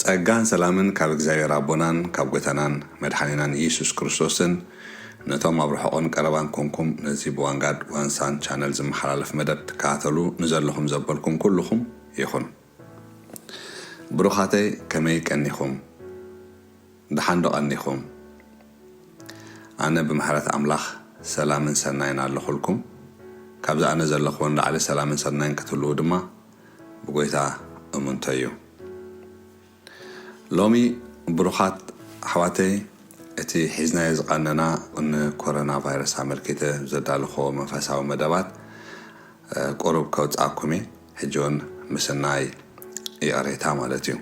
ጸጋን ሰላምን ካብ እግዚኣብሔር ኣቦናን ካብ ጎይታናን መድሓኒናን ኢየሱስ ክርስቶስን ነቶም ኣብ ርሑቕን ቀረባን ኮንኩም ነዚ ብዋንጋድ ዋንሳን ቻነል ዝመሓላለፍ መደብ ትከታተሉ ንዘለኹም ዘበልኩም ኩልኹም ይኹን። ብሩኻተይ ከመይ ቀኒኹም? ደሓን ዶ ቀኒኹም? ኣነ ብምሕረት ኣምላኽ ሰላምን ሰናይን ኣለኹልኩም። ካብዚ ኣነ ዘለኽዎ ንላዕሊ ሰላምን ሰናይን ክትህልዉ ድማ ብጎይታ እምንቶ እዩ። ሎሚ ብሩኻት ኣሕዋተይ እቲ ሒዝናዮ ዝቐነና ንኮሮና ቫይረስ ኣመልኪተ ዘዳለኹዎ መንፈሳዊ መደባት ቁሩብ ከውፅኣኩም እየ። ሕጂ እውን ምስናይ ይቕሬታ ማለት እዩ።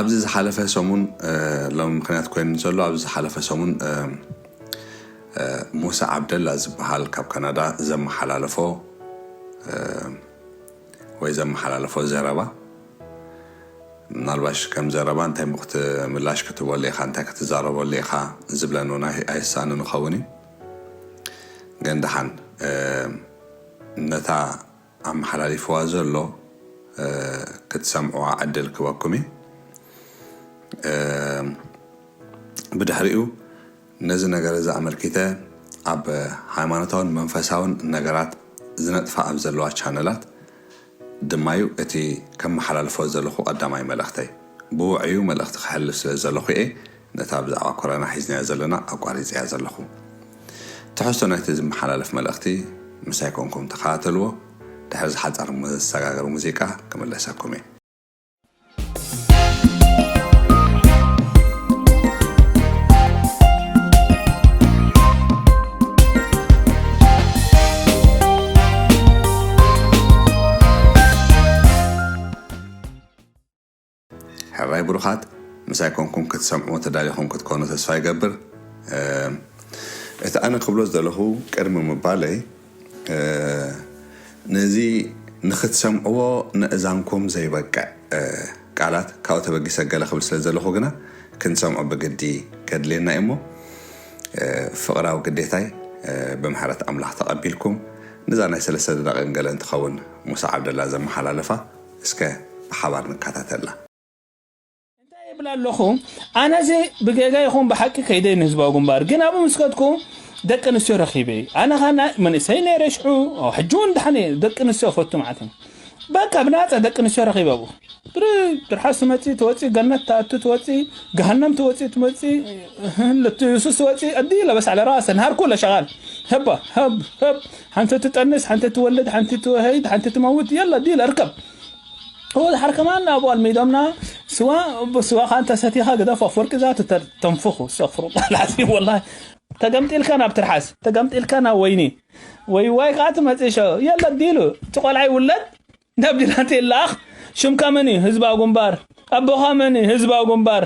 ኣብዚ ዝሓለፈ ሰሙን ሎሚ ምክንያት ኮይኑ ዘሎ ኣብዚ ዝሓለፈ ሰሙን ሙሳ ዓብደላ ዝበሃል ካብ ካናዳ ዘመሓላለፎ ወይ ዘመሓላለፎ ዘረባ ምናልባሽ ከም ዘረባ እንታይ ምክት ምላሽ ክትበሉ ኢኻ እንታይ ክትዛረበሉ ኢኻ ዝብለን እውን ኣይሳንን ይኸውን እዩ። ግን ደሓን ነታ ኣመሓላሊፍዋ ዘሎ ክትሰምዕዋ ዕድል ክበኩም እዩ። ብድሕሪኡ ነዚ ነገር እዚ ኣመልኪተ ኣብ ሃይማኖታውን መንፈሳውን ነገራት ዝነጥፋ ኣብ ዘለዋ ቻነላት ድማዩ እቲ ከመሓላልፎ ዘለኹ ቀዳማይ መልእኽተይ። ብውዕዩ መልእኽቲ ክሕልፍ ስለ ዘለኹ እየ ነታ ብዛዕባ ኮረና ሒዝናያ ዘለና ኣቋሪፀያ ዘለኹ። ትሕዝቶ ናይቲ ዝመሓላለፍ መልእኽቲ ምሳይ ኮንኩም ተኸታተልዎ። ድሕሪ ዝሓፀር መሰጋገሪ ሙዚቃ ክምለሰኩም እየ። ሕራይ ብሩኻት ምሳይ ኮንኩም ክትሰምዑ ተዳሊኹም ክትኮኑ ተስፋ ይገብር። እቲ ኣነ ክብሎ ዝደለኹ ቅድሚ ምባለይ ነዚ ንክትሰምዕዎ ንእዛንኩም ዘይበቅዕ ቃላት ካብኡ ተበጊሰ ገለ ክብል ስለ ዘለኹ ግና ክንሰምዖ ብግዲ ከድልየና እሞ ፍቕራዊ ግዴታይ ብምሕረት ኣምላኽ ተቐቢልኩም ነዛ ናይ ሰለስተ ደቂቕን ገለን ትኸውን ሙሳ ዓብደላ ዘመሓላለፋ እስከ ብሓባር ንከታተላ። እንታይ ይብል ኣለኹ? ኣነዚ ብጌጋ ይኹን ብሓቂ ከይደ ንህዝባዊ ግንባር ግን ኣብኡ ምስ ከድኩ ደቂ ኣንስትዮ ረኺበ ኣነ ኻና መንእሰይ ነይረ ሽዑ ሕጂ እውን ድሓን ደቂ ኣንስትዮ ፈቱ ማለት እዩ። በቃ ብናፃ ደቂ ኣንስትዮ ረኺበ ኣብኡ ትርሓስ ትመፂ ትወፂ ገነት ትኣቱ ትወፂ ገሃነም ትወፂ ትመፂ ልትሱስ ትወፂ ኣዲ ለበስ ዓለ ራሰ ንሃር ኩለ ሸቓል ህባ ህብ ህብ ሓንቲ ትጠንስ ሓንቲ ትወልድ ሓንቲ ትወሀይድ ሓንቲ ትመውት የለ ዲ ለርከብ هو الحركة ما أبو الميدومنا سوا سوا خان تستيخا قد فورك ذات تنفخ استغفر الله العظيم والله تقمت إلكان أبترحس تقمت إلكان ويني ወይ ዋይ ከዓ ትመፅእ ሸው የለ ዲሉ እቲ ቆልዓ ይውለድ ናብ ዲላንተ ይለኣኽ ሽምካ መን እዩ ህዝባዊ ግንባር ኣቦኻ መን እዩ ህዝባዊ ግንባር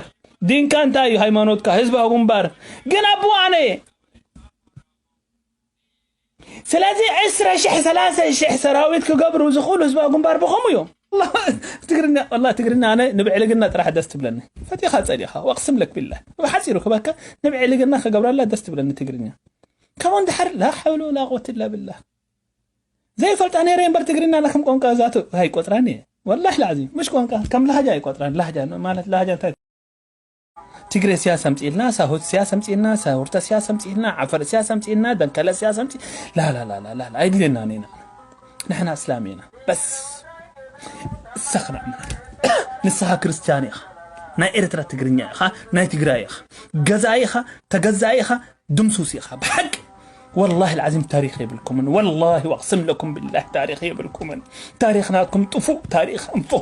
ዲንካ እንታይ እዩ ሃይማኖትካ ህዝባዊ ግንባር ግን ኣቦ ኣነ እየ ስለዚ ዕስራ ሽሕ ሰላሳ ሽሕ ሰራዊት ክገብሩ ዝኽእሉ ህዝባዊ ግንባር ብኸምኡ እዮም ትግርኛ ወላ ትግርኛ ኣነ ንብዕልግና ጥራሕ ደስ ትብለኒ ፈቲኻ ጸሊኻ ወቅስም ለክ ቢላ ብሓፂሩ ክበካ ንብዕልግና ክገብረላ ደስ ትብለኒ ትግርኛ ከመን ድሓር ላ ሓውሎ ላ ቁወት ላ ብላ ዘይፈልጣ ነይረ እምበር ትግርኛ ለክም ቋንቋ ዛቱ ኣይቆጥራን እየ ወላሕ ላዚ ምሽ ቋንቋ ከም ላህጃ ኣይቆጥራን ላህጃ ማለት ላህጃ እንታይ ትግሬ ስያስ ኣምፅእልና ሳሁት ስያስ ኣምፅእልና ሳውርተ ስያስ ኣምፅእልና ዓፈር ስያስ ኣምፅእልና ደንከለ ስያስ ኣምፅ ላላላላላ ኣይድልየና ኔና ንሕና እስላም ኢና በስ እሰኽና ንስኻ ክርስትያን ኢኻ ናይ ኤርትራ ትግርኛ ኢኻ ናይ ትግራይ ኢኻ ገዛኢ ኢኻ ተገዛኢ ኢኻ ድምሱስ ኢኻ ብሓቂ والله العظيم تاريخ يبلكمن والله واقسم لكم بالله تاريخ يبلكمن تاريخ ناتكم طفو تاريخ انفو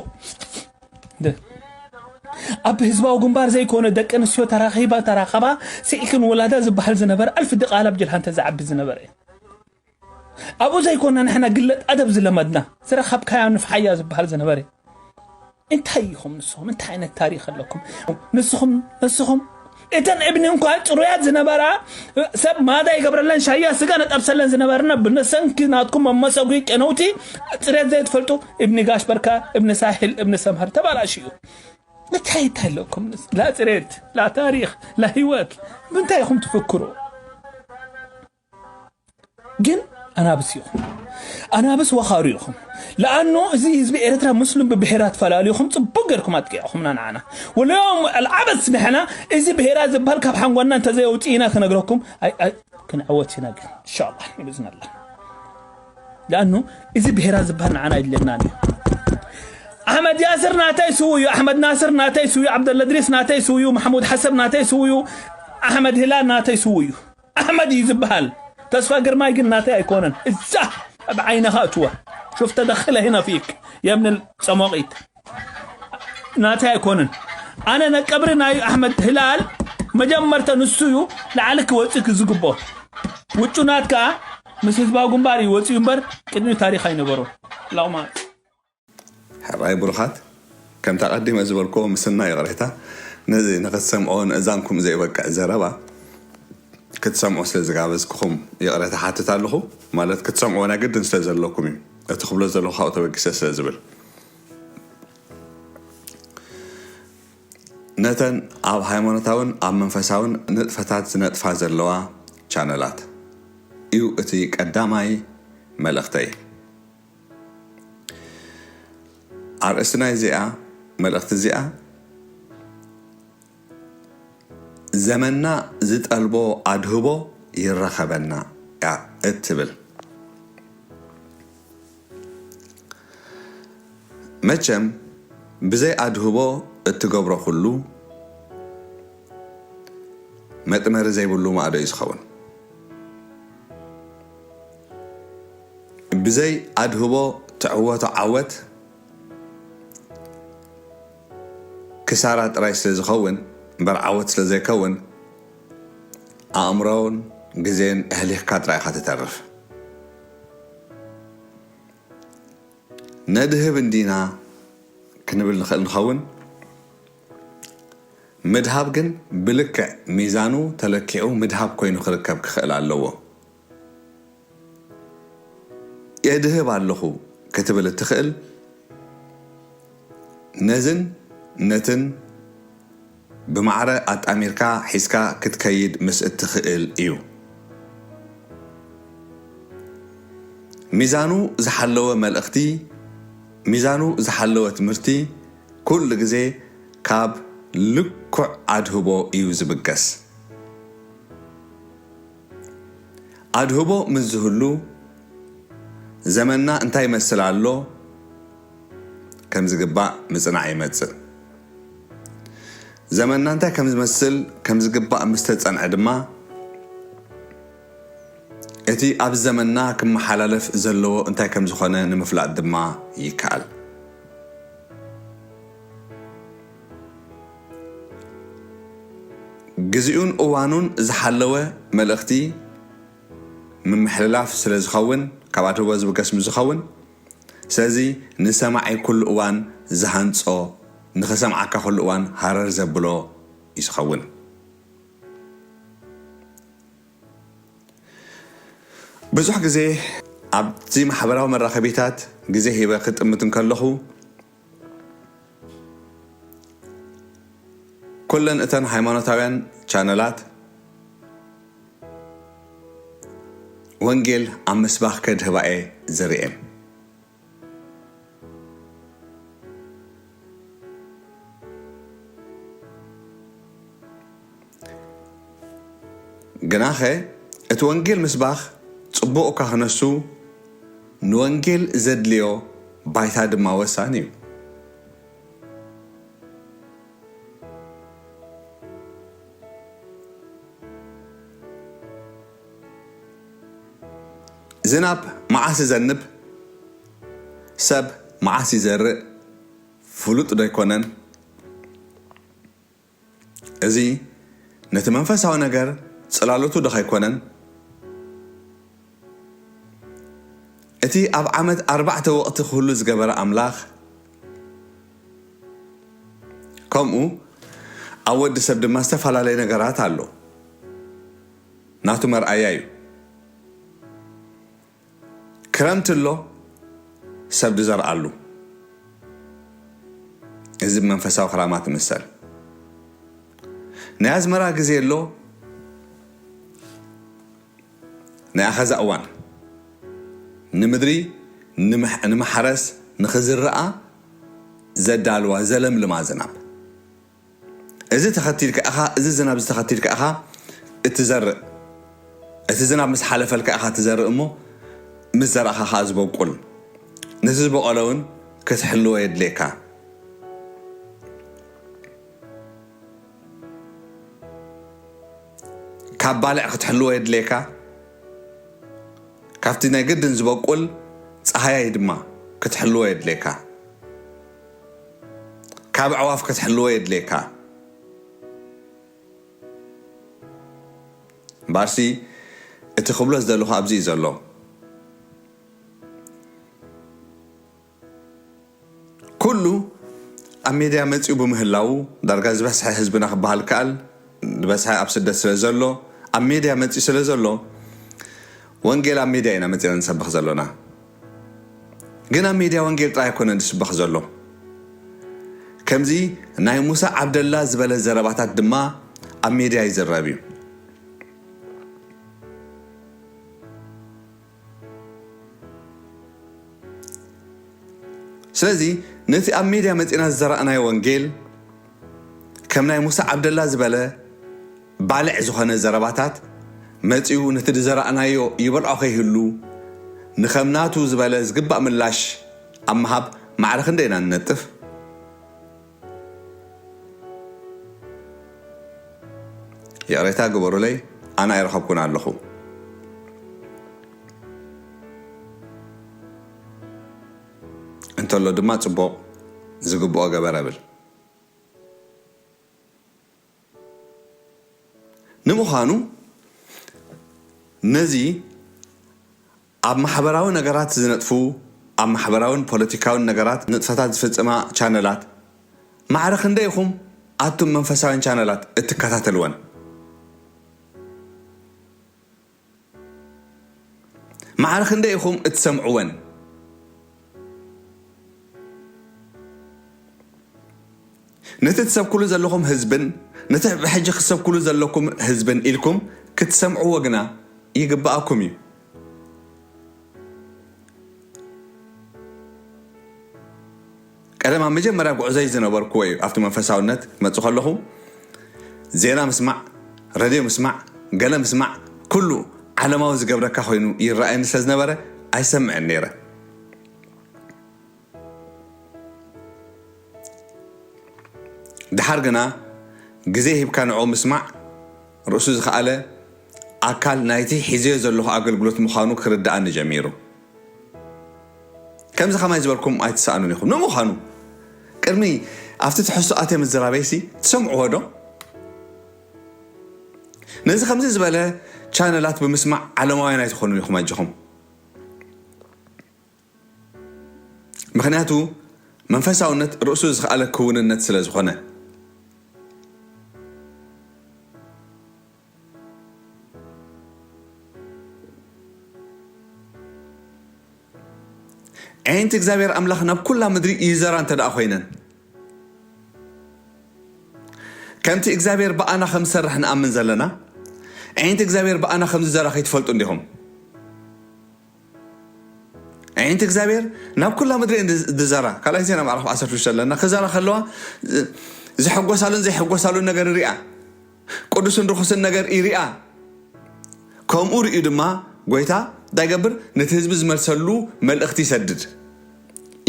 ኣብ ህዝባዊ ግንባር ዘይኮነ ደቂ ኣንስትዮ ተራኺባ ተራኸባ ስኢልክን ወላዳ ዝበሃል ዝነበረ ኣልፍ ድቓላ ብጅልሃ እንተ ዝዓቢ ዝነበረ ኣብኡ ዘይኮና ንሕና ግለጥ ኣደብ ዝለመድና ዝረኸብካያ ንፍሓያ ዝበሃል ዝነበረ እንታይ ኢኹም ንስኹም እንታይ ዓይነት ታሪኽ ኣለኩም ንስኹም ንስኹም እተን እብኒ እንኳ ፅሩያት ዝነበራ ሰብ ማዳ ይገብረለን ሻያ ስጋ ነጠብሰለን ዝነበርና ብነሰንኪ ናትኩም መመሰጉ ቀነውቲ ፅሬት ዘይትፈልጡ እብኒ ጋሽ በርካ እብኒ ሳሕል እብኒ ሰምሃር ተባላሽ እዩ እንታይ እንታይ ኣለኩም ላ ፅሬት ላ ታሪኽ ላ ህይወት ምንታይ ኢኹም ትፍክሩ ግን ኣናብስ ኢኹም ኣናብስ ወኻሩ ኢኹም። ለኣኑ እዚ ህዝቢ ኤርትራ ምስሉም ብብሄራት ፈላሊኹም ጽቡቅ ገርኩም ኣጥቂዕኹምና ንዓና። ወለዮም ኣልዓበስ ንሕና እዚ ብሄራ ዝበሃል ካብ ሓንጎልና እንተዘየውጽእና ክነግረኩም ኣይ- ኣይ- ክንዕወት ኢና ግን ኢንሻኣላህ ብዝነላ። ለኣኑ እዚ ብሄራ ዝበሃል ንዓና ኣይድለናን እዩ። ኣሕመድ ያስር ናተይ ስውዩ፣ ኣሕመድ ናስር ናተይ ስውዩ፣ ዓብደለድሪስ ናተይ ስውዩ፣ ማሕሙድ ሓሰብ ናተይ ስውዩ፣ ኣሕመድ ሂላል ናተይ ስውዩ። ኣሕመድ እዩ ዝበሃል። ተስፋ ግርማይ ግን ናተይ ኣይኮነን። እዛ ኣብ ዓይንኻ እትወ ሹፍ ተደኽለ ህና ፊክ የብን ጸሞቒት ናተይ ኣይኮነን። ኣነ ነቀብሪ ናይ ኣሕመድ ህላል መጀመርተ ንሱ እዩ ላዕሊ ክወፅእ ዝግቦ። ውጩ ናት ከዓ ምስ ህዝባዊ ግንባር እዩ ወፅኡ እምበር ቅድሚ ታሪኽ ኣይነበሮን። ላውማ ሕራይ ብሩኻት፣ ከምቲ ኣቐዲመ ዝበልክዎ ምስና ይቕሬታ፣ ነዚ ንኽትሰምዕዎ ንእዛንኩም ዘይበቅዕ ዘረባ ክትሰምዑ ስለ ዝጋበዝኩኹም ይቕሬታ ሓትት ኣለኹ። ማለት ክትሰምዕዎ ናይ ግድን ስለ ዘለኩም እዩ፣ እቲ ክብሎ ዘለኹ ካብኡ ተበጊሰ ስለ ዝብል። ነተን ኣብ ሃይማኖታውን ኣብ መንፈሳውን ንጥፈታት ዝነጥፋ ዘለዋ ቻነላት እዩ እቲ ቀዳማይ መልእኽተይ። ኣርእስቲ ናይዚኣ መልእኽቲ እዚኣ ዘመንና ዝጠልቦ ኣድህቦ ይረኸበና እያ እትብል። መቸም ብዘይ ኣድህቦ እትገብሮ ኩሉ መጥመሪ ዘይብሉ ማእዶ እዩ ዝኸውን። ብዘይ ኣድህቦ ትዕወቶ ዓወት ክሳራ ጥራይ ስለ ዝኸውን እምበር ዓወት ስለ ዘይከውን ኣእምሮን ግዜን ኣህሊኽካ ጥራይ ኢኻ ትተርፍ። ነድህብ እንዲና ክንብል ንኽእል ንኸውን። ምድሃብ ግን ብልክዕ ሚዛኑ ተለኪዑ ምድሃብ ኮይኑ ክርከብ ክኽእል ኣለዎ። የድህብ ኣለኹ ክትብል እትኽእል ነዝን ነትን ብማዕረ ኣጣሚርካ ሒዝካ ክትከይድ ምስ እትኽእል እዩ። ሚዛኑ ዝሓለወ መልእኽቲ፣ ሚዛኑ ዝሓለወ ትምህርቲ ኩሉ ግዜ ካብ ልኩዕ ኣድህቦ እዩ ዝብገስ። ኣድህቦ ምስ ዝህሉ ዘመንና እንታይ ይመስል ኣሎ ከም ዝግባእ ምጽናዕ ይመጽእ። ዘመንና እንታይ ከም ዝመስል ከም ዝግባእ ምስ ተጸንዐ ድማ እቲ ኣብ ዘመንና ክመሓላለፍ ዘለዎ እንታይ ከም ዝኾነ ንምፍላጥ ድማ ይከኣል። ግዜኡን እዋኑን ዝሓለወ መልእኽቲ ምምሕልላፍ ስለ ዝኸውን ካብ ኣድህቦ ዝብገስ ምስ ዝኸውን ስለዚ ንሰማዒ ኩሉ እዋን ዝሃንጾ ንኽሰምዓካ ኩሉ እዋን ሃረር ዘብሎ እዩ ዝኸውን። ብዙሕ ግዜ ኣብዚ ማሕበራዊ መራኸቢታት ግዜ ሂበ ክጥምት እንከለኹ ኩለን እተን ሃይማኖታውያን ቻነላት ወንጌል ኣብ ምስባኽ ከድህባ እየ ዝርእየን። ግናኸ እቲ ወንጌል ምስባኽ ጽቡቕ እኳ ክነሱ ንወንጌል ዘድልዮ ባይታ ድማ ወሳኒ እዩ። ዝናብ መዓስ ይዘንብ፣ ሰብ መዓስ ይዘርእ ፍሉጥ ዶ ኣይኮነን? እዚ ነቲ መንፈሳዊ ነገር ጽላሎቱ ዶ ኣይኮነን? እቲ ኣብ ዓመት ኣርባዕተ ወቕቲ ክህሉ ዝገበረ ኣምላኽ፣ ከምኡ ኣብ ወዲ ሰብ ድማ ዝተፈላለየ ነገራት ኣሎ። ናቱ መርኣያ እዩ። ክረምቲ ኣሎ፣ ሰብ ዝዘርኣሉ። እዚ ብመንፈሳዊ ክራማት ይምሰል። ናይ ኣዝመራ ግዜ ኣሎ፣ ናይ ኣኸዛ እዋን፣ ንምድሪ ንምሕ- ንማሕረስ ንኽዝርኣ ዘዳልዋ ዘለምልማ ዝናብ። እዚ ተኸቲልካ ኢኻ፣ እዚ ዝናብ እዚ ተኸቲልካ ኢኻ እትዘርእ። እቲ ዝናብ ምስ ሓለፈልካ ኢኻ እትዘርእ እሞ፣ ምስ ዘርኣኻ ኸኣ ዝበቁል። ነቲ ዝበቆለ እውን ክትሕልዎ የድልየካ። ካብ ባልዕ ክትሕልዎ የድልየካ። ካብቲ ናይ ግድን ዝበቁል ጸሃያይ ድማ ክትሕልዎ የድልየካ። ካብ ኣዕዋፍ ክትሕልዎ የድልየካ። እምበኣርሲ እቲ ክብሎ ዝደለኹ ኣብዚ እዩ ዘሎ። ኩሉ ኣብ ሜድያ መጺኡ ብምህላዉ፣ ዳርጋ ዝበዝሐ ህዝብና ክበሃል ይከኣል፣ ዝበዝሐ ኣብ ስደት ስለ ዘሎ፣ ኣብ ሜድያ መጺኡ ስለ ዘሎ፣ ወንጌል ኣብ ሜድያ ኢና መጺና ንሰብኽ ዘሎና። ግን ኣብ ሜድያ ወንጌል ጥራይ ኣይኮነን ዝስበኽ ዘሎ። ከምዚ ናይ ሙሳ ዓብደላ ዝበለ ዘረባታት ድማ ኣብ ሜድያ ይዝረብ እዩ። ስለዚ ነቲ ኣብ ሜድያ መጺና ዝዘራእናዮ ወንጌል፣ ከም ናይ ሙሳ ዓብደላ ዝበለ ባልዕ ዝኾነ ዘረባታት መጺኡ ነቲ ዝዘራእናዮ ይበልዖ ከይህሉ፣ ንኸም ናቱ ዝበለ ዝግባእ ምላሽ ኣብ ምሃብ ማዕረ ክንደይ ኢና ንነጥፍ? ይቕሬታ ግበሩለይ፣ ኣነ ኣይረኸብኩን ኣለኹ። እንተሎ ድማ ጽቡቕ፣ ዝግብኦ ገበር እብል። ንምዃኑ ነዚ ኣብ ማሕበራዊ ነገራት ዝነጥፉ፣ ኣብ ማሕበራውን ፖለቲካውን ነገራት ንጥፈታት ዝፍጽማ ቻነላት ማዕረ ክንደይ ኢኹም ኣቱም መንፈሳውያን ቻነላት እትከታተልወን? ማዕረ ክንደይ ኢኹም እትሰምዕወን? ነቲ ትሰብኩሉ ዘለኹም ህዝብን ነቲ ብሕጂ ክትሰብኩሉ ዘለኩም ህዝብን ኢልኩም ክትሰምዕዎ ግና ይግብኣኩም እዩ። ቀደም ኣብ መጀመርያ ጉዕዞይ ዝነበርኩዎ እዩ። ኣብቲ መንፈሳውነት ክመጽእ ከለኹ ዜና ምስማዕ፣ ረድዮ ምስማዕ፣ ገለ ምስማዕ ኩሉ ዓለማዊ ዝገብረካ ኮይኑ ይረኣየኒ ስለ ዝነበረ ኣይሰምዕን ነይረ። ድሓር ግና ግዜ ሂብካ ንዕኡ ምስማዕ ርእሱ ዝኸኣለ ኣካል ናይቲ ሒዘዮ ዘለኹ ኣገልግሎት ምዃኑ ክርድኣኒ ጀሚሩ። ከምዚ ከማይ ዝበልኩም ኣይትሰኣኑን ኢኹም። ንምዃኑ ቅድሚ ኣብቲ ትሕዝቶ ኣትየ ምዝራበይሲ ትሰምዕዎ ዶ? ነዚ ከምዚ ዝበለ ቻነላት ብምስማዕ ዓለማውያን ኣይትኾኑን ኢኹም ኣጆኹም። ምኽንያቱ መንፈሳውነት ርእሱ ዝኸኣለ ክውንነት ስለ ዝኾነ። ኣዒንቲ እግዚኣብሔር ኣምላኽ ናብ ኩላ ምድሪ ይዘራ እንተ ደኣ ኮይነን፣ ከምቲ እግዚኣብሔር ብኣና ከም ዝሰርሕ ንኣምን ዘለና፣ ኣዒንቲ እግዚኣብሔር ብኣና ከም ዝዘራ ከይትፈልጡ እንዲኹም። ኣዒንቲ እግዚኣብሔር ናብ ኩላ ምድሪ እየን ዝዘራ። ካልኣይ ዜና ምዕራፍ ዓሰርተ ሽዱሽተ ኣለና። ክዘራ ከለዋ ዝሕጎሳሉን ዘይሕጎሳሉን ነገር ይሪኣ፣ ቅዱስን ርኹስን ነገር ይሪኣ። ከምኡ ርእዩ ድማ ጎይታ እንታይ ይገብር? ነቲ ህዝቢ ዝመልሰሉ መልእኽቲ ይሰድድ።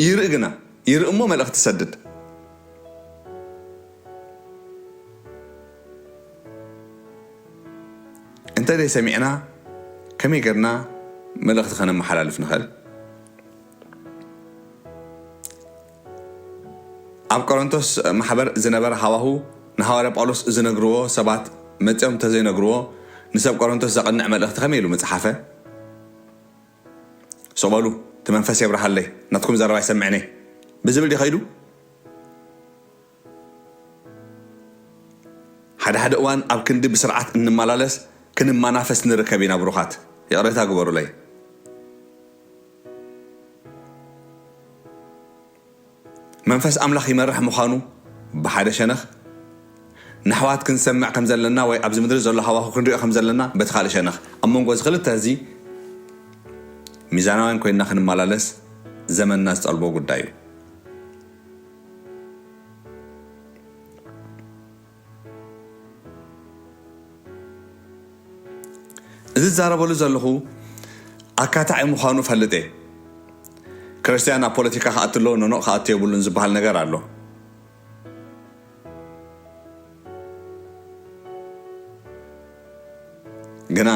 ይርኢ ግና፣ ይርኢ እሞ መልእኽቲ ይሰድድ። እንተ ዘይሰሚዕና ከመይ ጌርና መልእኽቲ ከነመሓላልፍ ንኽእል? ኣብ ቆሮንቶስ ማሕበር ዝነበረ ሃዋሁ ንሃዋርያ ጳውሎስ ዝነግርዎ ሰባት መጺኦም እንተዘይነግርዎ ንሰብ ቆሮንቶስ ዘቕንዕ መልእኽቲ ከመይ ኢሉ ምጽሓፈ? ሱቕ በሉ፣ እቲ መንፈስ የብርሃለይ፣ ናትኩም ዘረባ ይሰምዕኒ ብዝብል ድዩ ከይዱ? ሓደ ሓደ እዋን ኣብ ክንዲ ብስርዓት እንመላለስ ክንመናፈስ ንርከብ ኢና ብሩኻት። ይቕሬታ ግበሩለይ። መንፈስ ኣምላኽ ይመርሕ ምዃኑ ብሓደ ሸነኽ፣ ንኣሕዋት ክንሰምዕ ከም ዘለና ወይ ኣብዚ ምድሪ ዘሎ ሃዋሁ ክንሪኦ ከም ዘለና በቲ ካልእ ሸነኽ፣ ኣብ መንጎ እዚ ክልተ እዚ ሚዛናውያን ኮይንና ክንመላለስ ዘመንና ዝጠልቦ ጉዳይ እዩ። እዚ ዝዛረበሉ ዘለኹ ኣካታዒ ምዃኑ ፈልጥ እየ። ክርስትያን ኣብ ፖለቲካ ክኣቱ ኣለዎ፣ ኖኖ ክኣቱ የብሉን ዝበሃል ነገር ኣሎ። ግና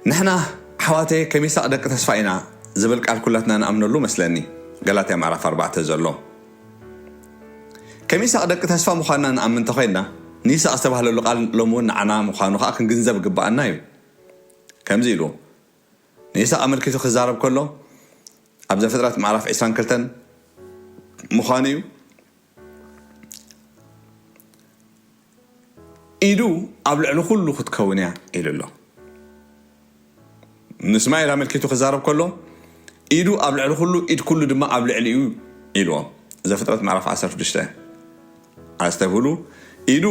ንሕና ኣሕዋተይ ከም ይስሐቅ ደቂ ተስፋ ኢና ዝብል ቃል ኩላትና ንኣምነሉ መስለኒ። ገላትያ ምዕራፍ ኣርባዕተ ዘሎ ከም ይስሐቅ ደቂ ተስፋ ምዃንና ንኣምን እንተኾይንና፣ ንይስሐቅ ዝተባህለሉ ቃል ሎሚ እውን ንዓና ምዃኑ ከዓ ክንግንዘብ ግብኣና እዩ። ከምዚ ኢሉ ንይስሐቅ ኣመልኪቱ ክዛረብ ከሎ ኣብ ዘፍጥረት ምዕራፍ ዕስራን ክልተን ምዃኑ እዩ። ኢዱ ኣብ ልዕሊ ኩሉ ክትከውን እያ ኢሉ ኣሎ። ንእስማኤል ኣመልኪቱ ክዛረብ ከሎ ኢዱ ኣብ ልዕሊ ኩሉ፣ ኢድ ኩሉ ድማ ኣብ ልዕሊኡ ኢልዎ። ዘፍጥረት ምዕራፍ ዓሰርተ ሽዱሽተ ኣስተብህሉ። ኢዱ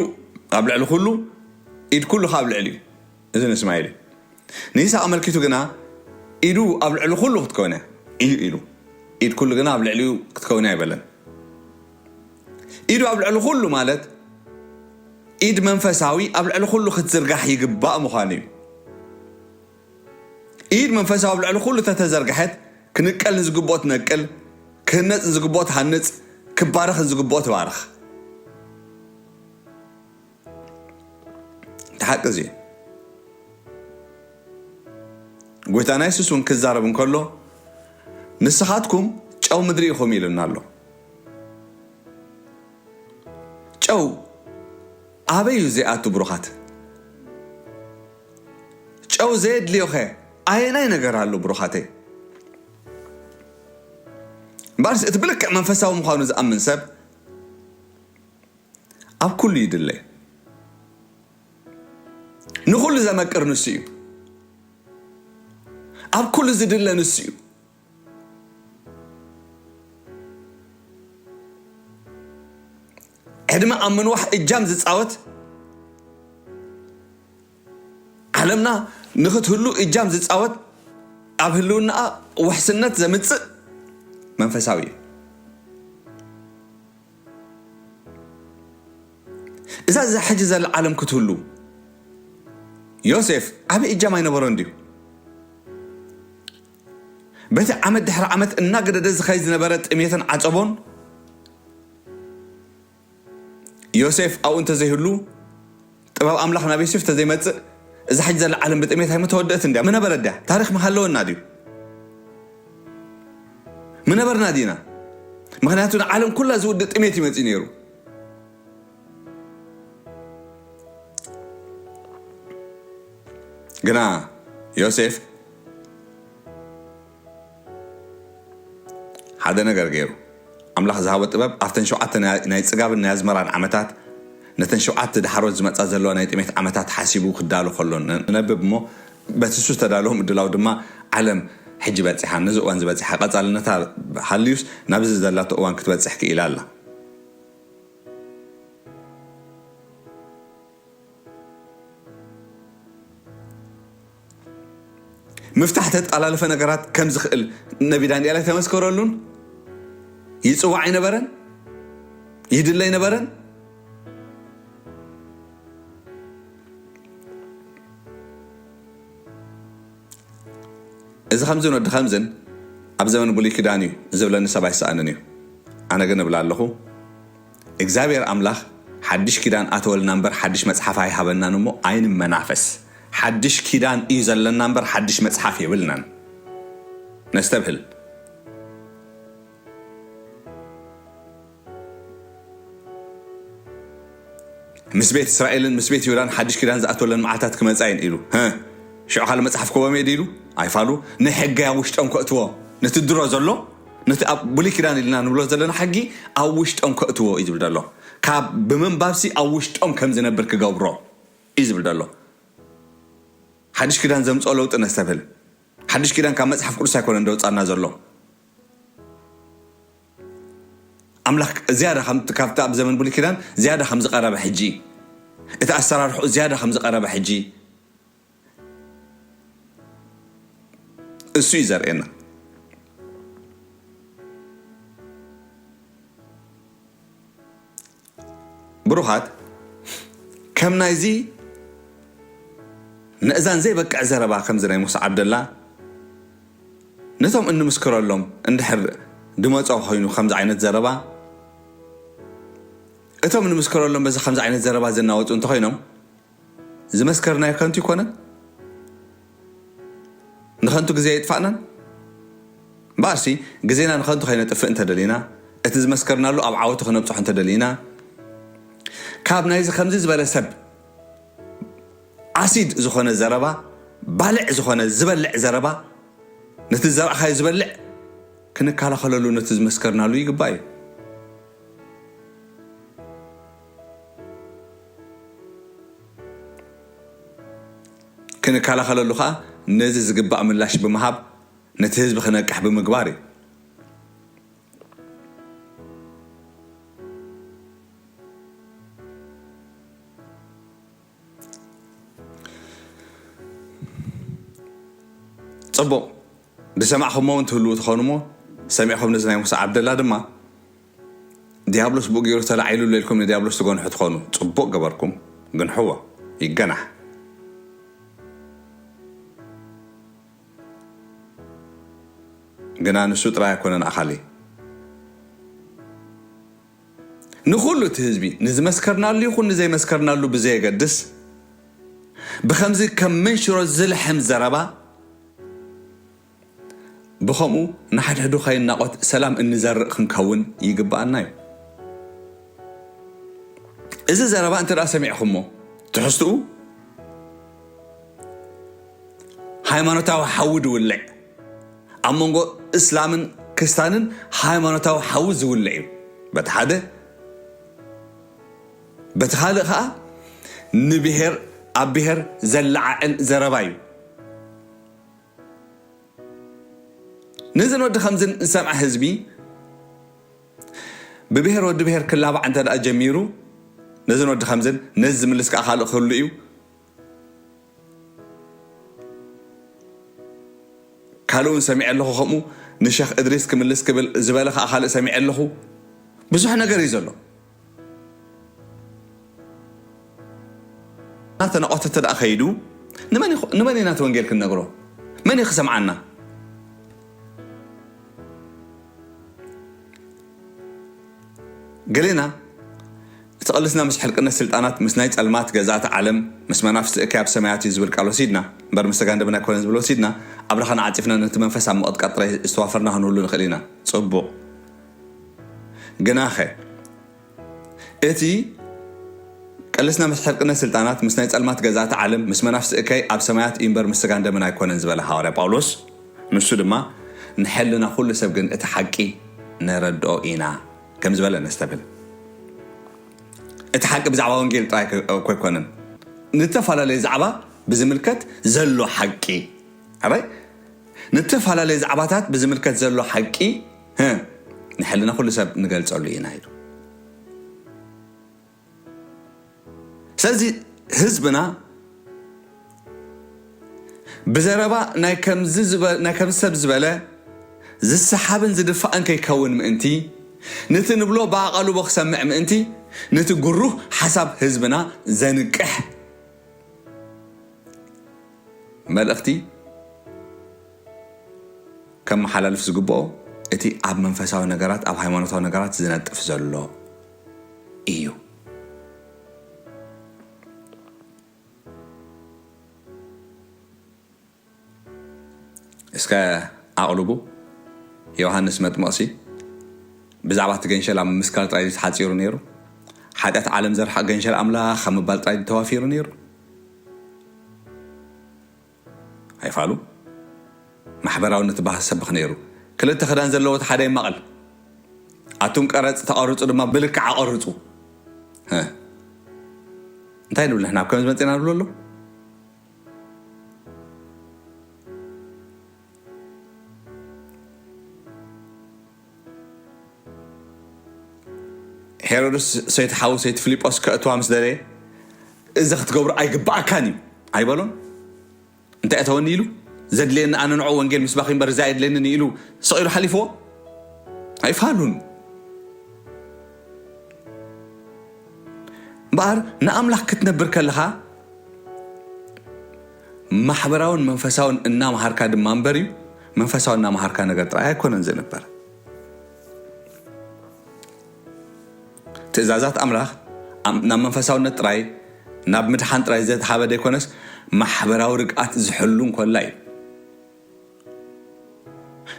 ኣብ ልዕሊ ኩሉ፣ ኢድ ኩሉ ከኣ ኣብ ልዕሊኡ። እዚ ንእስማኤል እዩ። ንይስሐቅ ኣመልኪቱ ግና ኢዱ ኣብ ልዕሊ ኩሉ ክትከውን እያ ኢዩ ኢሉ። ኢድ ኩሉ ግና ኣብ ልዕሊኡ ክትከውን እያ ኣይበለን። ኢዱ ኣብ ልዕሊ ኩሉ ማለት ኢድ መንፈሳዊ ኣብ ልዕሊ ኩሉ ክትዝርጋሕ ይግባእ ምዃኑ እዩ። ኢድ መንፈሳዊ ኣብ ልዕሊ ኩሉ ተተዘርግሐት ክንቀል ንዝግብኦ ትነቅል፣ ክህነጽ ንዝግብኦ ትሃንጽ፣ ክባረኽ ንዝግብኦ ትባርኽ። እቲ ሓቂ እዚ እዩ። ጎይታና የሱስ እውን ክዛረብ እንከሎ ንስኻትኩም ጨው ምድሪ ኢኹም ኢሉና ኣሎ። ጨው ኣበይ እዩ ዘይኣቱ ብሩኻት? ጨው ዘየድልዮኸ ኣየናይ ነገር ኣሎ ብሩኻተይ? እምበኣርስ እቲ ብልክዕ መንፈሳዊ ምዃኑ ዝኣምን ሰብ ኣብ ኩሉ ይድለ። ንኹሉ ዘመቅር ንሱ እዩ። ኣብ ኩሉ ዝድለ ንሱ እዩ። ዕድመ ኣብ ምንዋሕ እጃም ዝፃወት፣ ዓለምና ንኽትህሉ እጃም ዝፃወት፣ ኣብ ህልውናኣ ውሕስነት ዘምፅእ መንፈሳዊ እዩ። እዛ እዛ ሕጂ ዘላ ዓለም ክትህሉ ዮሴፍ ዓቢ እጃም ኣይነበሮን ድዩ? በቲ ዓመት ድሕሪ ዓመት እናገደደ ዝኸይድ ዝነበረ ጥሜትን ዓጸቦን ዮሴፍ ኣብኡ እንተዘይህሉ፣ ጥበብ ኣምላኽ ናብ ዮሴፍ እንተዘይመጽእ፣ እዛ ሕጂ ዘላ ዓለም ብጥሜት ኣይምተወደእትን ድያ? ምነበረት ድያ? ታሪኽ ምሃለወና ድዩ? ምነበርና ዲና? ምኽንያቱ ንዓለም ኩላ ዝውድእ ጥሜት እዩ መጺኡ ነይሩ። ግና ዮሴፍ ሓደ ነገር ገይሩ። ኣምላኽ ዝሃቦ ጥበብ ኣብተን ሸውዓተ ናይ፣ ናይ ጽጋብን ናይ ኣዝመራን ዓመታት፣ ነተን ሸውዓተ ድሓሮት ዝመጻ ዘለዋ ናይ ጥሜት ዓመታት ሓሲቡ ክዳሎ ከሎ ነ-፣ ነንብብ እሞ፣ በቲ እሱ ዝተዳለወ ምድላው ድማ ዓለም ሕጂ በጺሓ፣ ነዚ እዋን ዝበጺሓ ቀጻልነታ ሃልዩስ ናብዚ ዘላቶ እዋን ክትበጽሕ ክኢላ ኣላ። ምፍታሕ ተጣላለፈ ነገራት ከም ዝኽእል ነቢ ዳንኤል ኣይተመስከረሉን? ይጽዋዕ ኣይነበረን? ይድለ ኣይነበረን? እዚ ከምዝን ወዲ ከምዝን ኣብ ዘመን ብሉይ ኪዳን እዩ ዝብለኒ ሰብ ኣይሰኣንን እዩ። ኣነ ግን እብላ ኣለኹ፣ እግዚኣብሔር ኣምላኽ ሓድሽ ኪዳን ኣተወልና እምበር ሓድሽ መጽሓፍ ኣይሃበናን እሞ ኣይንመናፈስ። ሓድሽ ኪዳን እዩ ዘለና እምበር ሓድሽ መጽሓፍ የብልናን። ነስተብህል። ምስ ቤት እስራኤልን ምስ ቤት ይሁዳን ሓድሽ ኪዳን ዝኣተወለን መዓልታት ክመጻ እየን ኢሉ። ሀ፣ ሽዑ ካልእ መጽሓፍ ክቦም እየ ድኢሉ? ኣይፋሉ። ንሕገይ ኣብ ውሽጦም ከእትዎ፣ ነቲ ድሮ ዘሎ፣ ነቲ ኣብ ብሉይ ኪዳን ኢልና ንብሎ ዘለና ሕጊ ኣብ ውሽጦም ከእትዎ እዩ ዝብል ዘሎ። ካብ ብምንባብሲ ኣብ ውሽጦም ከም ዝነብር ክገብሮ እዩ ዝብል ዘሎ። ሓድሽ ኪዳን ዘምጽኦ ለውጢ ነስተብህል። ሓድሽ ኪዳን ካብ መጽሓፍ ቅዱስ ኣይኮነን ደውጻና ዘሎ። ኣምላኽ ዝያዳ ከም፣ ካብቲ ኣብ ዘመን ብሉይ ኪዳን ዝያዳ ከም ዝቐረበ ሕጂ፣ እቲ ኣሰራርሕኡ ዝያዳ ከም ዝቐረበ ሕጂ፣ እሱ እዩ ዘርእየና። ብሩኻት፣ ከም ናይዚ ንእዛን ዘይበቅዕ ዘረባ ከምዚ ናይ ሙሳ ዓብደላ፣ ነቶም እንምስክረሎም እንድሕር ድመጾ ኮይኑ ከምዚ ዓይነት ዘረባ፣ እቶም ንምስክረሎም በዚ ከምዚ ዓይነት ዘረባ ዝናወጹ እንተኾይኖም፣ ዝመስከርናዮ ከንቱ ይኮነን? ንኸንቱ ግዜ የጥፋእናን? እምበኣርሲ፣ ግዜና ንኸንቱ ከይነጥፍእ እንተደሊና፣ እቲ ዝመስከርናሉ ኣብ ዓወቱ ክነብጽሖ እንተደሊና፣ ካብ ናይዚ ከምዚ ዝበለ ሰብ ኣሲድ ዝኾነ ዘረባ፣ ባልዕ ዝኾነ ዝበልዕ ዘረባ፣ ነቲ ዝዘራእኻዮ ዝበልዕ፣ ክንከላኸለሉ ነቲ ዝመስከርናሉ ይግባእ እዩ። ክንከላኸለሉ ኸኣ ነዚ ዝግባእ ምላሽ ብምሃብ፣ ነቲ ህዝቢ ክነቅሕ ብምግባር እዩ። ጽቡቕ፣ ዝሰማዕኹሞ እውን ትህልዉ ትኾኑ እሞ፣ ሰሚዕኹም ነዚ ናይ ሙሳ ዓብደላ ድማ፣ ዲያብሎስ ብኡ ገይሩ ተላዒሉሎ ኢልኩም ንዲያብሎስ ትገንሑ ትኾኑ። ጽቡቕ ገበርኩም፣ ግንሕዎ፣ ይገናሕ። ግና ንሱ ጥራይ ኣይኮነን ኣኻሊ። ንኹሉ እቲ ህዝቢ፣ ንዝመስከርናሉ ይኹን ንዘይመስከርናሉ ብዘየገድስ፣ ብኸምዚ ከም መንሽሮ ዝልሕም ዘረባ፣ ብኸምኡ ንሓድሕዱ ከይናቖት ሰላም እንዘርእ ክንከውን ይግብኣና እዩ። እዚ ዘረባ እንተ ደኣ ሰሚዕኹሞ፣ ትሕዝትኡ ሃይማኖታዊ ሓዊ ዝውልዕ፣ ኣብ መንጎ እስላምን ክስታንን ሃይማኖታዊ ሓዊ ዝውልዕ እዩ። በቲ ሓደ፣ በቲ ካልእ ኸኣ ንብሄር ኣብ ብሄር ዘለዓዕል ዘረባ እዩ። ነዝን ወዲ ከምዝን ዝሰምዐ ህዝቢ፣ ብብሄር ወዲ ብሄር ክላባዕ እንተ ደኣ ጀሚሩ፣ ነዝን ወዲ ከምዝን፣ ነዚ ዝምልስ ከኣ ካልእ ክህሉ እዩ። ካልእ እውን ሰሚዐ ኣለኹ፣ ከምኡ ንሸኽ እድሪስ ክምልስ ክብል ዝበለ ከኣ ካልእ ሰሚዐ ኣለኹ። ብዙሕ ነገር እዩ ዘሎ። እናተናቖተ እንተ ደኣ ከይዱ፣ ንመን ይኹ-፣ ንመን እዩ ናቲ ወንጌል ክንነግሮ? መን እዩ ክሰምዓና? ገሌና፣ እቲ ቅልስና ምስ ሕልቅነት ስልጣናት፣ ምስ ናይ ጸልማት ገዛእቲ ዓለም፣ ምስ መናፍስቲ እከይ ኣብ ሰማያት እዩ ዝብል ቃል ወሲድና፣ እምበር ምስ ስጋ እንደምን ኣይኮነን ዝብል ወሲድና፣ ኣብ ረኻና ዓጺፍና ነቲ መንፈስ ኣብ ምቕጥቃጥ ጥራይ ዝተዋፈርና ክንህሉ ንኽእል ኢና። ጽቡቕ። ግናኸ፣ እቲ ቅልስና ምስ ሕልቅነት ስልጣናት፣ ምስ ናይ ጸልማት ገዛእቲ ዓለም፣ ምስ መናፍስቲ እከይ ኣብ ሰማያት እዩ እምበር ምስ ስጋ እንደምን ኣይኮነን ዝበለ ሃዋርያ ጳውሎስ፣ ንሱ ድማ ንሕልና ኩሉ ሰብ ግን እቲ ሓቂ ነረድኦ ኢና ከም ዝበለ ነስተብል። እቲ ሓቂ ብዛዕባ ወንጌል ጥራይ ከ-፣ እኮ ኣይኮነን። ንተፈላለየ ዛዕባ ብዝምልከት ዘሎ ሓቂ፣ ኣባይ ንተፈላለየ ዛዕባታት ብዝምልከት ዘሎ ሓቂ፣ ህ፣ ንሕልና ኩሉ ሰብ ንገልጸሉ ኢና ኢሉ። ስለዚ ህዝብና ብዘረባ ናይ ከምዚ ዝበ-፣ ናይ ከምዚ ሰብ ዝበለ ዝሰሓብን ዝድፋእን ከይከውን ምእንቲ፣ ነቲ ንብሎ ብኣቓልቦ ክሰምዕ ምእንቲ፣ ነቲ ግሩህ ሓሳብ ህዝብና ዘንቅሕ መልእኽቲ ከመሓላልፍ ዝግብኦ እቲ ኣብ መንፈሳዊ ነገራት፣ ኣብ ሃይማኖታዊ ነገራት ዝነጥፍ ዘሎ እዩ። እስከ ኣቕልቡ። ዮሃንስ መጥምቕሲ ብዛዕባ እቲ ገንሸል ኣብ ምምስካር ጥራይ ድዩ ተሓጺሩ ነይሩ? ሓጢኣት ዓለም ዘርሕቕ ገንሸል ኣምላኽ ኣብ ምባል ጥራይ ድዩ ተዋፊሩ ነይሩ? ኣይፋሉ። ማሕበራውነት ዝበሃል ሰብኽ ነይሩ። ክልተ ክዳን ዘለዎ እቲ ሓደ ይማቐል። ኣቱም ቀረጽ ተቐርጹ ድማ ብልክዕ ኣቐርጹ። ህ። እንታይ ንብል ንሕና ኣብ ከምዚ መጺና ንብሎ ኣሎ? ሄሮድስ ሰይቲ ሓዉ ሰይቲ ፊልጶስ ከእትዋ ምስ ደለየ፣ "እዚ ክትገብሮ ኣይግብኣካን እዩ" ኣይበሎን? እንታይ እተወኒ ኢሉ? ዘድልየኒ ኣነ ንዑ ወንጌል ምስባኽ እምበር እዚ ኣየድልየንን ኢሉ ስቕ ኢሉ ሓሊፍዎ ኣይፋሉን። እምበኣር ንኣምላኽ ክትነብር ከለኻ ማሕበራውን መንፈሳውን እናመሃርካ ድማ እምበር እዩ፣ መንፈሳዊ እናመሃርካ ነገር ጥራይ ኣይኮነን ዝንበር። ትእዛዛት ኣምላኽ ኣም- ናብ መንፈሳውነት ጥራይ፣ ናብ ምድሓን ጥራይ ዘትሃበ ዘይኮነስ ማሕበራዊ ርግኣት ዝሕሉ እንኮላ እዩ።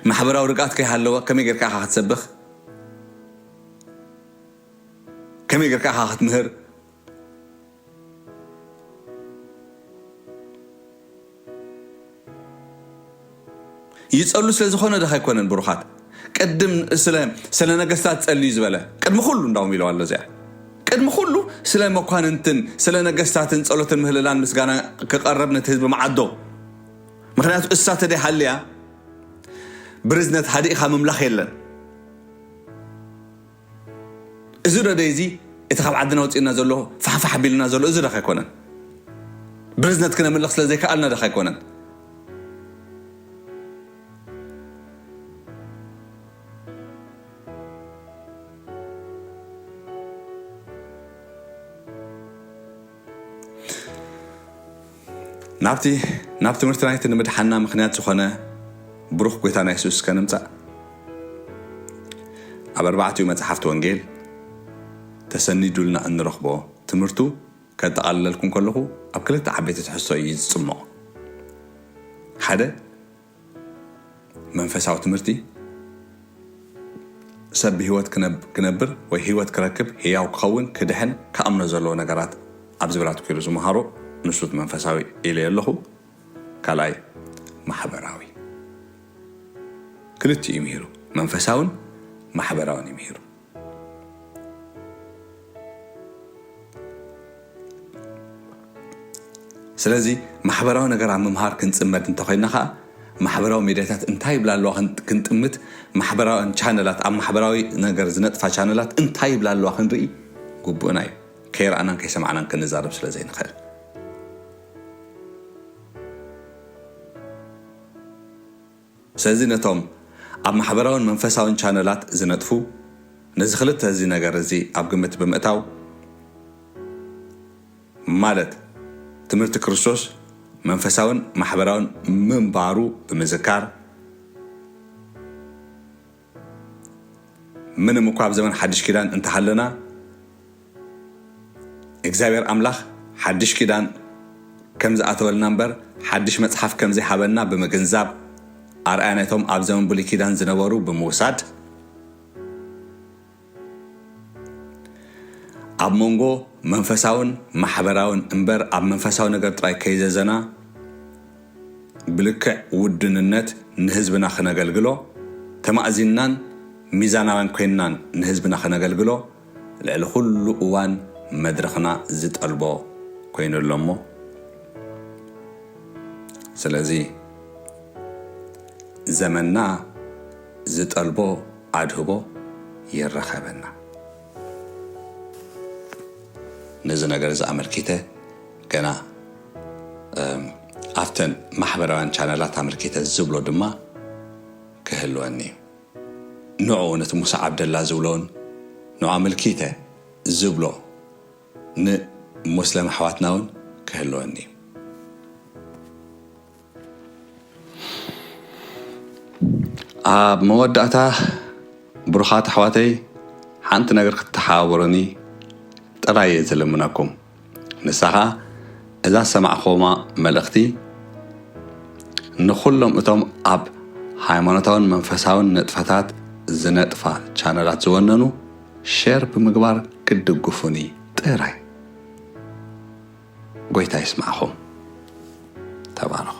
ማሕበራዊ ርግኣት ከይሃለወ ከመይ ጌርካ ኢኻ ክትሰብኽ? ከመይ ጌርካ ኢኻ ክትምህር? ይጸሉ ስለ ዝኾነ ደኻ ኣይኮነን ብሩኻት። ቅድም ስለ ስለ ነገስታት ጸልዩ ዝበለ ቅድሚ ኩሉ እንዳውም ኢለዋ ኣሎ እዚኣ። ቅድሚ ኩሉ ስለ መኳንንትን ስለ ነገስታትን ጸሎትን ምህልላን ምስጋና ክቐረብ ነቲ ህዝቢ መዓዶ። ምኽንያቱ እሳ ተደይ ሃልያ ብርዝነት ሃዲእኻ ምምላኽ የለን። እዚ ዶ ደይ እዚ እቲ ካብ ዓድና ወፂእና ዘሎ ፋሕፋሕ ኣቢልና ዘሎ እዚ ደኻ ኣይኮነን? ብርዝነት ክነምልኽ ስለ ዘይከኣልና ደኻ ኣይኮነን? ናብቲ ናብ ትምህርቲ ናይቲ ንምድሓና ምኽንያት ዝኾነ ብሩኽ ጎይታና የሱስ ከነምጻእ፣ ኣብ ኣርባዕቲኡ መጽሓፍቲ ወንጌል ተሰኒዱልና እንረኽቦ ትምህርቱ ከጠቓልለልኩም ከለኹ ኣብ ክልተ ዓበይቲ ትሕዝቶ እዩ ዝጽምዖ። ሓደ፣ መንፈሳዊ ትምህርቲ፣ ሰብ ብህይወት ክነብ- ክነብር ወይ ህይወት ክረክብ፣ ህያው ክኸውን፣ ክድሕን፣ ክኣምኖ ዘለዎ ነገራት ኣብ ዝብላት ክኢሉ ዝመሃሮ ንሱ እቲ መንፈሳዊ ኢለ ኣለኹ። ካልኣይ፣ ማሕበራዊ። ክልቲኡ እዩ ምሂሩ፣ መንፈሳውን ማሕበራውን እዩ ምሂሩ። ስለዚ ማሕበራዊ ነገር ኣብ ምምሃር ክንጽመድ እንተኾይና ኸዓ፣ ማሕበራዊ ሚድያታት እንታይ ይብላ ኣለዋ ክን- ክንጥምት፣ ማሕበራውያን ቻነላት፣ ኣብ ማሕበራዊ ነገር ዝነጥፋ ቻነላት እንታይ ይብላ ኣለዋ ክንርኢ ግቡእና እዩ። ከይረኣናን ከይሰማዕናን ክንዛረብ ስለ ዘይንኽእል። ስለዚ ነቶም ኣብ ማሕበራውን መንፈሳውን ቻነላት ዝነጥፉ፣ ነዚ ክልተ እዚ ነገር እዚ ኣብ ግምት ብምእታው፣ ማለት ትምህርቲ ክርስቶስ መንፈሳውን ማሕበራውን ምንባሩ ብምዝካር፣ ምንም እኳ ኣብ ዘመን ሓድሽ ኪዳን እንተሃለና፣ እግዚኣብሔር ኣምላኽ ሓድሽ ኪዳን ከም ዝኣተወልና እምበር ሓድሽ መጽሓፍ ከም ዘይሃበና ብምግንዛብ፣ ኣርኣያ ናይቶም ኣብ ዘመን ብሉይ ኪዳን ዝነበሩ ብምውሳድ፣ ኣብ መንጎ መንፈሳውን ማሕበራውን እምበር ኣብ መንፈሳዊ ነገር ጥራይ ከይዘዘና፣ ብልክዕ ውድንነት ንህዝብና ክነገልግሎ፣ ተማእዚንናን ሚዛናውያን ኮይንናን ንህዝብና ክነገልግሎ፣ ልዕሊ ኩሉ እዋን መድረኽና ዝጠልቦ ኮይኑ ኣሎ እሞ፣ ስለዚ ዘመንና ዝጠልቦ ኣድህቦ ይረኸበና። ነዚ ነገር እዚ ኣመልኪተ ገና፣ እም፣ ኣብተን ማሕበራውያን ቻነላት ኣመልኪተ ዝብሎ ድማ ክህልወኒ እዩ። ንዑ ነቲ ሙሳ ዓብደላ ዝብሎን ንዑ ኣመልኪተ ዝብሎ ንሞስለም ኣሕዋትና እውን ክህልወኒ እዩ። ኣብ መወዳእታ ብሩኻት ኣሕዋተይ ሓንቲ ነገር ክትተሓባበሩኒ ጥራይ እየ ዝልምነኩም። ንሳ ኸኣ እዛ ዝሰማዕኹማ መልእኽቲ ንኹሎም እቶም ኣብ ሃይማኖታውን መንፈሳውን ንጥፈታት ዝነጥፋ ቻነላት ዝወነኑ ሼር ብምግባር ክትድግፉኒ ጥራይ። ጎይታ ይስማዕኹም። ተባረኹ።